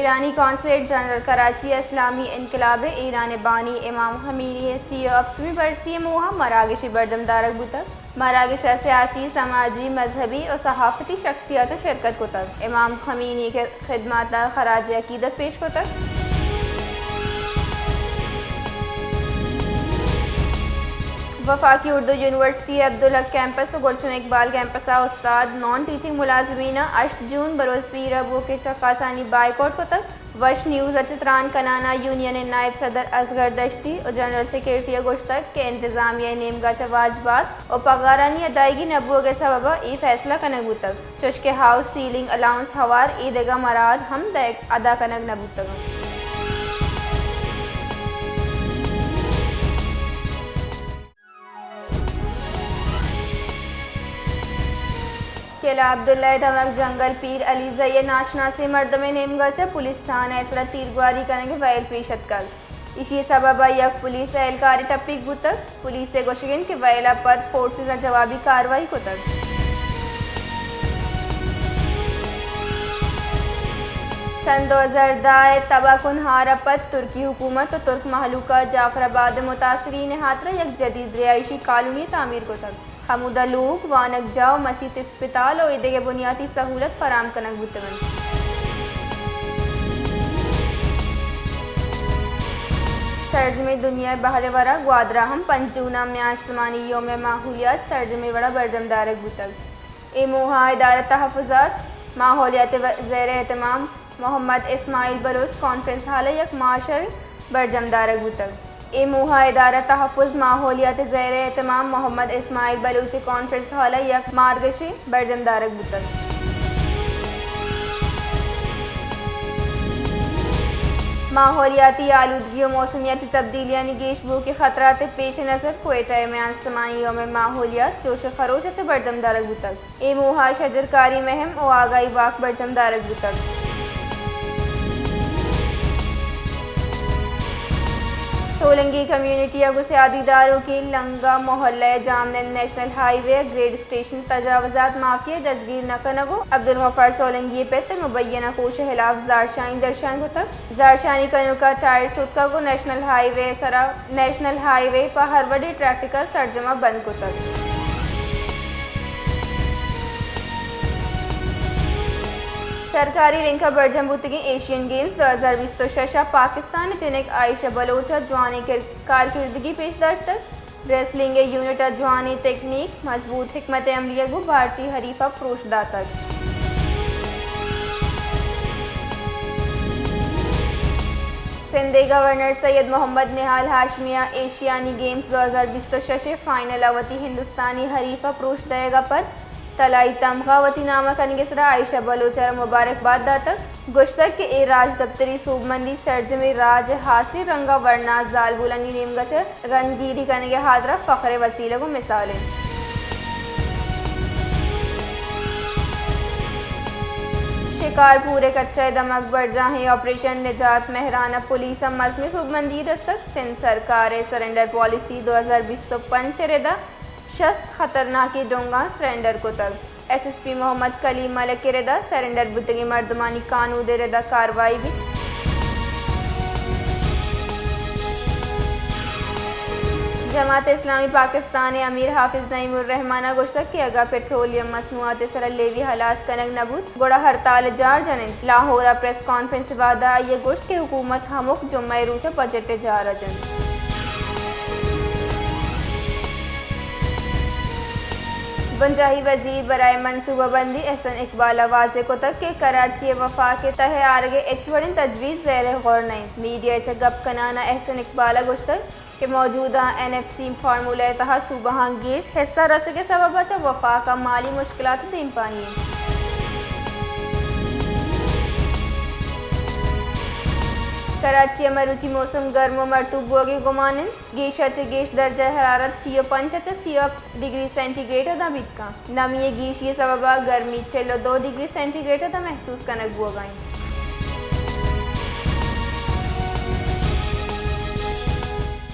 ایرانی consulate general Karachi ءَ اسلامی انقلاب ایران ءِ بانی امام خمینی ءِ سی ءُ ہپتمی برسی ءِ موہ ءَ مراگشے برجم دارگ بوتگ۔ مراگش ءَ سیاسی، سماجی، مذہبی ءُ صحافتی شخصیات شرکت کتگ۔ امام خمینی ءِ خدمات ءَ خراج عقیدت پیش کتگ۔ وفاقی اردو یونیورسٹی ءِ عبدالحق کیمپس ءُ گلشن اقبال کیمپس ءَ استاد، نان ٹیچنگ ملازمین ءَ ہشت جون بروز پیرہ بوک ءِ چکاسانی بائیکاٹ کتگ۔ وش نیوز ءَ چہ تران کنان ءَ یونین ءِ نائب صدر اصغر دشتی ءُ جنرل سیکرٹری ءَ گوشتگ کہ انتظامیہ ءِ نیمگ ءَ چہ واجبات ءُ پگارانی ادائیگی نہ بوگ ءِ سبب ءَ اے فیصلہ کنگ بوتگ، چوشکہ ہاؤس سیلنگ الاؤنس ہوار اے دگہ مراعات ہم دئیگ، ادا کنگ نہ بوتگ انت۔ قلعہ عبداللہ ءِ دمگ جنگل پیر علیزئی ءِ ناشناسیں مردمے نیمگ ءَ چہ پولیس تھانہ ءِ سرا تیرگواری کنگ ءِ ویل پیش اتکگ۔ ایشی ءِ سبب ءَ یک پولیس اہلکارے ٹپیگ بوتگ۔ پولیس ءِ گوشگ انت کہ ویل ءَ پد فورسز ءَ جوابی کاروائی کتگ۔ سن دو ہزار دہ ءِ تباہ کن ہار ءَ پد ترکی حکومت ءُ ترک مہلوک ءَ جعفر آباد ءِ متاثرین ءِ ہاترا یک جدید رہائشی کالونی تعمیر کتگ۔ ہمودا لوگ، وانگجاہ ءُ مسیت، اسپتال ءُ ایدگہ بنیاتی سہولت فراہم کنگ بوتگ انت۔ سرجمیں دنیا ءِ بہر ءِ ورا گوادر ءَ ہم پنچ جون ءَ میان استمانی یوم ماحولیات سرجمیں وڑا برجم دارگ بوتگ۔ اے موہ ءَ ادارہ تحفظات ماحولیات ءِ زیر اہتمام محمد اسماعیل بلوچ کانفرنس ہال ءَ یک مہشرے برجم دارگ بوتگ۔ اے موہ ءَ ادارہ تحفظ ماحولیات ءِ زیر اہتمام محمد اسماعیل بلوچ کانفرنس ہال ءَ یک مارگشے برجم دارگ بوتگ۔ ماحولیاتی آلودگی ءُ موسمیاتی تبدیلیانی گیش بوگ ءِ خطرات ءِ پیش نظر کوئٹہ ءَ میان استمانی یوم ماحولیات جوش ءُ خروش ءَ چہ برجم دارگ بوتگ۔ اے موہ ءَ شجرکاری مہم ءُ آگاہی واک برجم دارگ بوتگ۔ سولنگی کمیونٹی ءَ گوں سیادی داروکیں لنگا محلہ ءِ جام نند نیشنل ہائی وے ءَ گریڈ اسٹیشن تجاوزات مافیا ءِ دزگیر نہ کنگ ءُ عبدالغفار سولنگی ءِ پت ءِ مبینہ کوش ءِ ہلاف زہرشانی درشان کتگ۔ زہرشانی کنوکاں ٹائر سوتکگ ءُ نیشنل ہائی وے ءِ سرا، نیشنل ہائی وے پہ ہر وڑیں ٹریفک ءَ سرجم ءَ بند کتگ۔ سرکاری لنک ءَ برجم بوتگیں ایشین گیمز دو ہزار بیست ءُ شش ءَ پاکستان ءِ جنک عائشہ بلوچ ءَ جوانیں کر-، کارکردگی پیش داشتگ۔ ریسلنگ ءِ یونٹ ءَ جوانیں تکنیک، مضبوط حکمت عملی ءَ گوں بھارتی حریف ءَ پروش داتگ۔ سندھ ءِ گورنر سید محمد نہال ہاشمی ءَ ایشیانی گیمز دو ہزار بیست ءُ شش ءِ فائنل ءَ وتی ہندوستانی حریف ءَ پروش دئیگ ءَ پد طلائی تمغہ وتی نام ءَ کنگ ءِ سرا عائشہ بلوچ ءَ را مبارکباد داتگ۔ گوشتگ کہ اے راجدپتری سوبمندی سرجمیں راج ءِ ہاسیں رنگ ءَ ورناک زالبولانی نیمگ ءَ چہ رندگیری کنگ ءِ ہاترا فخر ءِ وسیلگ ءُ مثال انت۔ شکارپور ءِ کچہ ءِ دمگ برجاہیں آپریشن نجات مہران ءَ پولیس ءَ مزنیں سوبمندی رستگ۔ سندھ سرکار ءِ سرنڈر پالیسی دو ہزار بیست ءُ پنچ ءِ ردا شست خطرناکیں ڈونگاں سرنڈر کتگ۔ ایس ایس پی محمد کلیم ملک ءِ ردا سرنڈر بوتگیں مردمانی کانود ءِ ردا کاروائی بیت۔ جماعت اسلامی پاکستان ءِ امیر حافظ نعیم الرحمان ءَ گوشتگ کہ اگاں پٹرولیم مصنوعات ءِ سرا لیوی ہلاس کنگ نہ بوت، گڑا ہڑتال ءِ جار جن انت۔ لاہور ءَ پریس کانفرنس ءِ بعد ءَ آئی ءَ گوشت کہ حکومت ہمک جمعہ ءِ روچ ءَ بجٹ ءِ جار ءَ جنت۔ بنجاہی وزیر برائے منصوبہ بندی احسن اقبال ءَ واضح کتگ کہ کراچی ءِ وفاق ءِ تہ ءَ آرگ ءِ ہچ وڑیں تجویز زیر غور نہ انت۔ میڈیا ءَ چہ گپ کنان ءَ احسن اقبال ءَ گوشتگ کہ موجودہ این ایف سی فارمولہ ءِ تہا صوبہاں گیش حصہ رسگ ءِ سبب ءَ چہ وفاق ءَ مالی مشکلات دیمپانی انت۔ کراچی ءَ مروچی موسم گرم ءُ مرطوب بوگ ءِ گمان انت۔ گیش ءَ چہ گیش درجہ حرارت سی ءُ پنچ ءَ چہ سی ءُ ہپت ڈگری سینٹی گریڈ ءَ داں بیت کنت۔ نمی ءِ گیشی ءِ سبب ءَ گرمی چل ءُ دو ڈگری سینٹی گریڈ ءَ داں محسوس کنگ بوگ ءَ انت۔